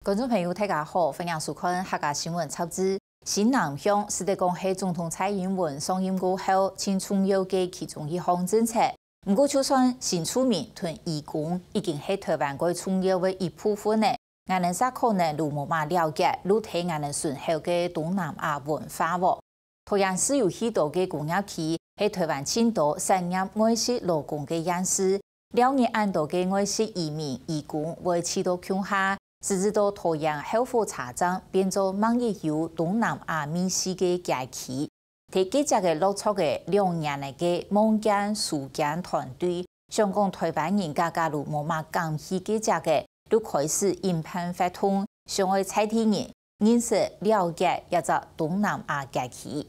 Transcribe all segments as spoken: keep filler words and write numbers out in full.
觀眾朋友，大家好，歡迎收看客家新聞雜誌。新南向實際講係總統蔡英文上任過後，盡重要个其中一項政策。毋過，就算新住民同移工已經係台灣个重要个一部分了，𠊎等煞可能都無麼了解，就係𠊎等脣口个東南亞文化哦。 桃園市有許多个工業區，係台灣盡多產業外籍勞工个縣市。尞日恁多个外籍移民、移工會聚到共下，使之到桃園後火車站變做萬一有東南亞味緒个街區。在該跡个落腳个兩年个望見書間團隊，想講台灣人家家都無麼敢去該跡个，就開始引辦活動，想愛在地人 認識了解這隻東南亞街區。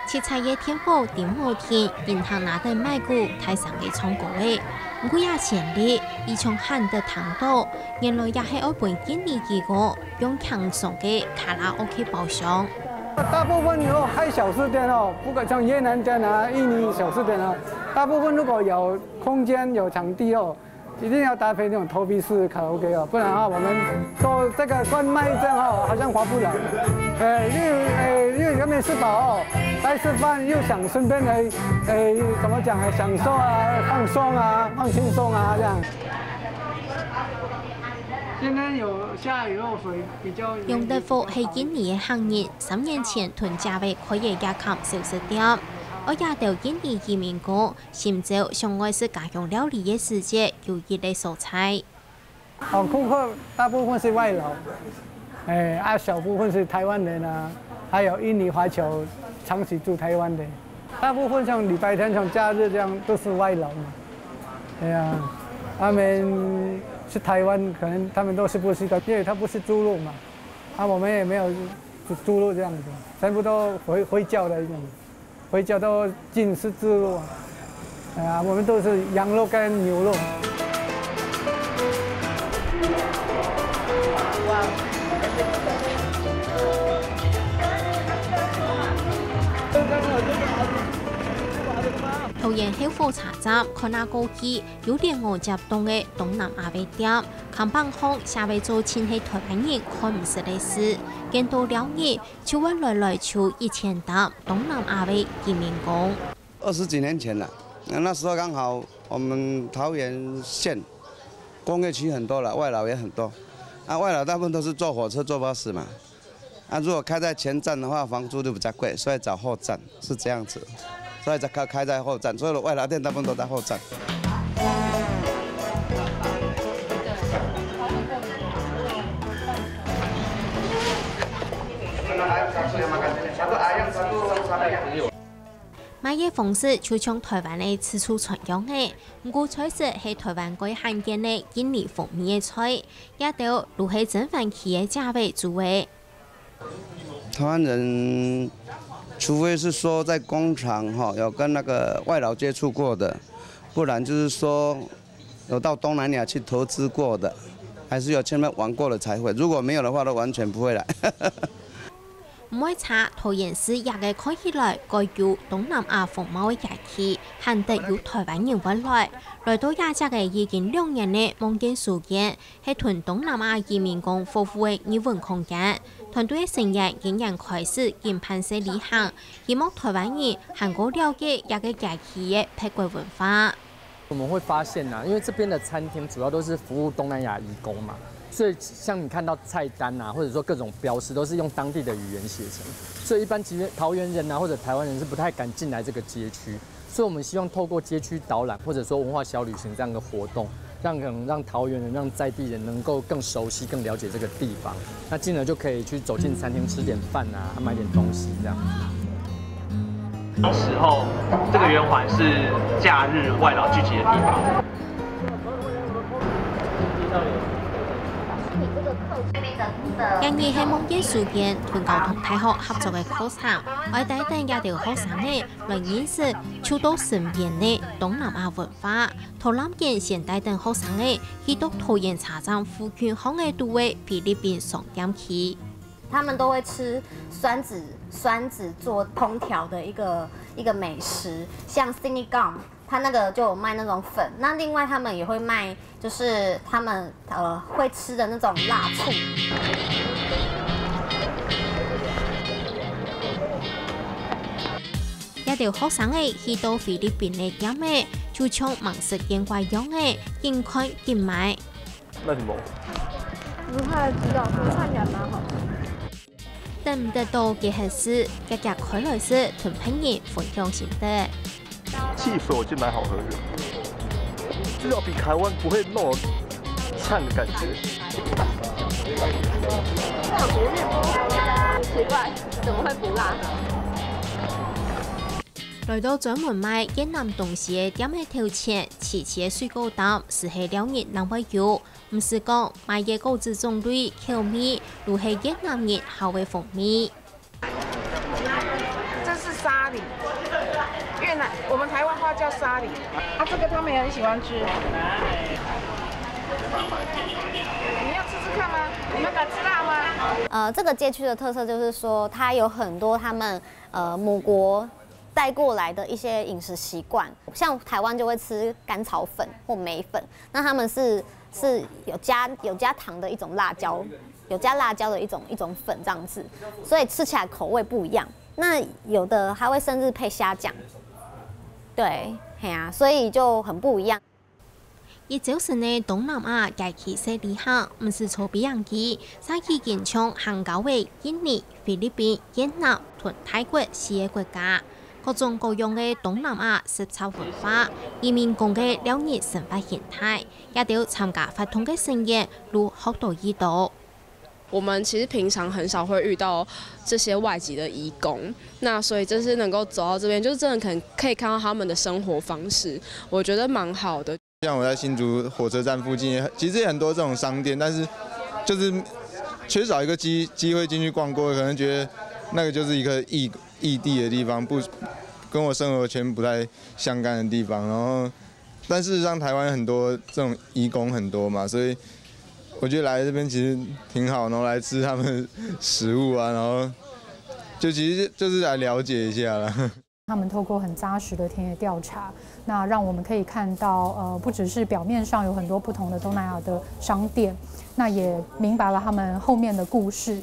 七彩个電火頂無停，人客拿等麥克大聲个唱歌仔。毋過這旋律，一唱還得聽到，原來也係愛分印尼移工用輕鬆个卡拉OK包廂。 大部分如果開小食店哦，不管像越南店啊、印尼小食店啊，大部分如果有空間、有場地哦，一定要搭配那種投币式卡拉OK哦，不然的話，我們做這個販賣這樣哦，好像划不來。呃，例如，呃，例如有沒有吃飽哦？在吃飯又想順便來，呃，怎麼講啊？享受啊，放鬆啊，放輕鬆啊，這樣。今天有下雨落水，比較有一點。楊德福係印尼个客人，三年前同姐仔開个夜間小食店，愛這兜印尼移民工尋找想愛食家鄉料理个時節，有一个所在。哦，顧客大部分是外勞，哎，啊，小部分是台灣人啊，還有印尼華僑長期住台灣的。大部分像禮拜天、像假日這樣，都是外勞嘛。哎呀，他們去台灣，可能他們都是不習慣，因為他不是豬肉嘛。啊，我們也沒有豬，豬肉這樣子，全部都回，回教的一種，回教都禁食豬肉啊。哎呀，我們都是羊肉跟牛肉。 桃園後火車站看啊過去，有連五接檔个東南亞个店，看板項寫个做盡係台灣人看毋識个字，見到尞日就會來來就一千擔東南亞个移民工。二十幾年前了，那，那時候剛好我們桃園縣工業區很多了，外勞也很多，啊，外勞大部分都是坐火車、坐巴士嘛。 啊，如果開在前站的話，房租就比較貴，所以找後站，是這樣子。所以才開，開在後站，所有的外勞店大部分都在後站。 賣个方式就像台灣个自助餐樣仔，毋過菜色係台灣蓋罕見个印尼風味个菜，這兜就係曾繁奇个姐仔煮个。台灣人除非是說在工廠哈，有跟那個外勞接觸過的，不然就是說有到東南亞去投資過的，還是有去那邊玩過的才會。如果沒有的話，都完全不會來。 毋會差，桃園市這個看起來蓋有東南亞風貌个街區，罕得有台灣人會來。來到這隻个已經兩年个望見書間，係同東南亞移民工服務个日文空間。團隊个成員今年開始緊辦事旅行，希望台灣人還過了解這個街區个別國文化。 我們會發現啊，因為這邊的餐廳主要都是服務東南亞移工嘛，所以像你看到菜單啊，或者說各種標示都是用當地的語言寫成，所以一般其實桃園人啊或者台灣人是不太敢進來這個街區，所以我們希望透過街區導覽或者說文化小旅行這樣的活動，讓可能讓桃園人、讓在地人能夠更熟悉、更了解這個地方，那進而就可以去走進餐廳吃點飯啊，買點東西這樣。 時候，這個圓環是假日外勞聚集的地方。今日係望見書間同交通大學合作个課程，愛帶等這兜學生仔來認識就到身邊个東南亞文化。導覽員先帶等學生仔去到桃園車站附近巷仔肚个菲律賓商店區。 他們都會吃酸質酸质做烹调的一个一个美食，像 sinigang，它那个就有卖那种粉。那另外他们也会卖，就是他们呃会吃的那种辣醋。這兜學生仔去到菲律賓个店仔，就像吂食見過樣仔，緊看緊買。那什么？不太知道，可是看起来蛮好吃。等毋得到个係事，遽遽開來食，同別人分享心得。汽水我觉得蛮好喝的，至少比台湾不会那么呛的感觉。奇怪，怎么会不辣？來到專門賣越南東西个店仔頭前，齊齊个水果擔，就係尞人正會有。毋使講，賣个果子種類、口味，都係越南人好个風味。这是沙梨，越南我们台湾话叫沙梨，啊，这个他们也很喜欢吃。你要吃吃看吗？你们敢吃辣吗？呃，这个街区的特色就是说，它有很多他们呃母国带过来的一些饮食习惯，像台湾就会吃甘草粉或梅粉，那他们是是有加有加糖的一种辣椒，有加辣椒的一种一种粉这样子，所以吃起来口味不一样。那有的还会甚至配虾酱，对，嘿啊，所以就很不一样。一朝晨个東南亞街區細旅行，毋使坐飛行機，就已經像行到个印尼、菲律賓、越南同泰國四个國家。各種各樣个東南亞食茶文化，移民工个尞人生活形態，這兜參加活動个成員都學到已多。我们其实平常很少会遇到这些外籍的移工，那所以这次能够走到这边，就是真的可能可以看到他们的生活方式，我觉得蛮好的。像我在新竹火车站附近，其实也很多这种商店，但是就是缺少一个机机会进去逛过，可能觉得那个就是一个异异地的地方，不跟我生活圈不太相干的地方。然后，但事实上台湾很多这种移工很多嘛，所以我觉得来这边其实挺好，然后来吃他们的食物啊，然后就其实就是来了解一下啦。他们透过很扎实的田野调查，那让我们可以看到，呃，不只是表面上有很多不同的东南亚的商店，那也明白了他们后面的故事。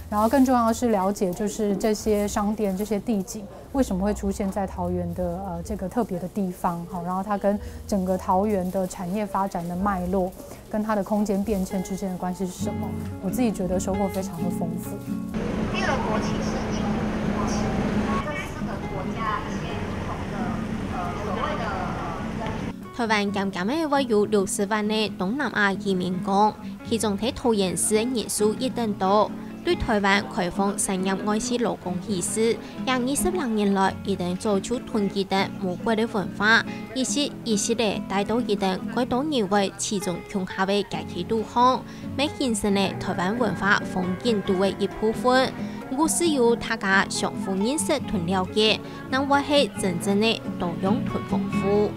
然后更重要的是了解，就是这些商店、这些地景为什么会出现在桃园的呃这个特别的地方，好，然后它跟整个桃园的产业发展的脉络，跟它的空间变迁之间的关系是什么？我自己觉得收获非常的丰富。第二个国旗是印尼国旗，这四个国家一些不同的呃所谓的呃。台灣漸漸个會有六十萬个東南亞移民工，其中在桃園市个人數一等多。對台灣開放產業外籍勞工起勢，這二十零年來，一等早就同佢等母國个文化，一息一息个帶到一等蓋多人會始終共下个街區肚項，乜形成了台灣文化風景肚个一部分。故事由大家相互認識同了解，正會係真正个多樣同豐富。